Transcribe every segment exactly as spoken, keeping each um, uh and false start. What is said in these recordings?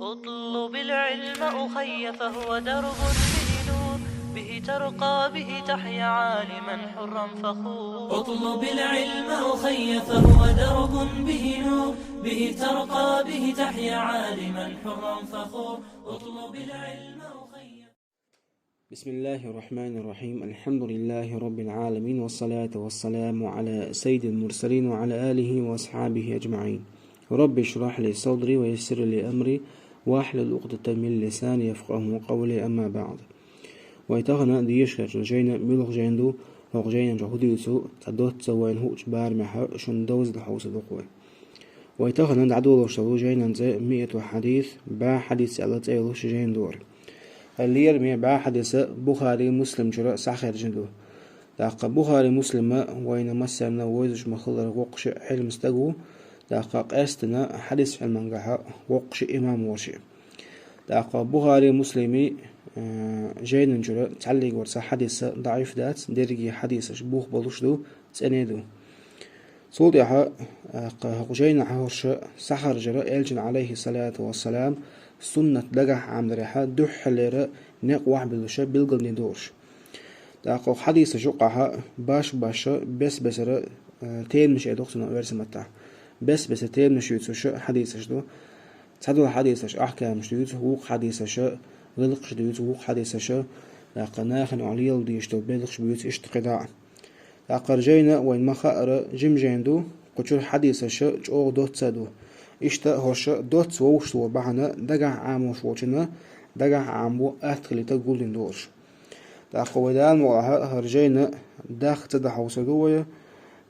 اطلب العلم أخي فهو درب به نور، به ترقى به تحيا عالما حرا فخور. اطلب العلم أخي فهو درب به نور، به ترقى به تحيا عالما حرا فخور. اطلب العلم أخي. بسم الله الرحمن الرحيم. الحمد لله رب العالمين، والصلاة والسلام على سيد المرسلين وعلى آله وأصحابه أجمعين. رب اشرح لي صدري ويسر لي أمري واحلل عقدة من لساني يفقهوا قولي، أما بعد. Вай тахана дешарчу жайна муьлха жайна ду, хӀокху жайнан чохь хӀу дуьйцу, цхьа доцца вайна хууш барамехь шуна довза хьовса ду-кх вай. Вай тахана дӀадолош долу жайнан цӀе миату хьадис, бӀе хьадис аьлла цӀе йолуш жайна ду хӀара. Хьайн лераме бӀе хьадис Бухари, Муслим чуьра схьахаьржина ду. ТӀаккха Бухари, Муслима вайна массарна вевзаш ма-хиллара воккхуш Ӏилма стаг ву, тӀаккха къаьстина хьадис Ӏилмангахьа воккхуш имам ву хӀорш. ТӀаккха Бухари, Муслими, а, жайнан чуьра цхьаллиг вара цхьа хьадис даӀиф дац, дерриге хьадисаш бух болуш ду, цӀена ду. Цул тӀаьхьа, а, кху жайнахь хӀорш схьахаржара элчан, алейхиссалату вассалам, суннат дагахь Ӏамдарехьа дуьххьалера некъ охьабиллуша билгалдина ду хӀорш. ТӀаккха хьадисаш юкъахьа баш-баша бес-бесара, а, теманаш э ду-кх цунах оьрсийн маттахь. Бес-бесара теманаш юьйцуша хьадисаш ду. Цхьадолу хьадисаш ахкамаш дуьйцу, вукху хьадисаша гӀиллакхаш дуьйцу, вукху хьадисаша, тӀаккха нахана охьа лело дезаш долу белхаш буьйцу, иштта кхидӀа а. ТӀаккха хӀара жайна вайна ма-хаъара жима жайна ду, кху чуьра хьадисаша чӀогӀа доцца а ду. Иштта хӀорш доцца вовшахталур бахьана дагахь Ӏамош волчунна дагахь Ӏамо атта хилийта гулдина ду хӀорш. ТӀаккха вай Дала мукъалахь хӀара жайна дахка ца дӀахьовсур ду вай,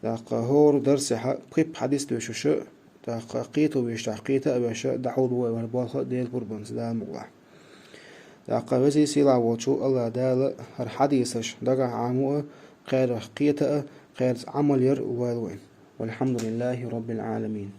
тӀаккха хӀора дарсехьа пхи-пхи хьадис доьшуша, тӀаккха кхета везачохь кхета а веша, дӀахьур ду вай хӀара болх а Делан пурбанца Дала мукъалахь. ТӀаккха везий сийлахь волчу АллахӀ Дала хӀара хьадисаш дагахь Ӏамо а, кхарах кхета а, кхаьрца Ӏамал яр а лойла вайна. Валхьамдулиллахи Роббил Ӏаламин.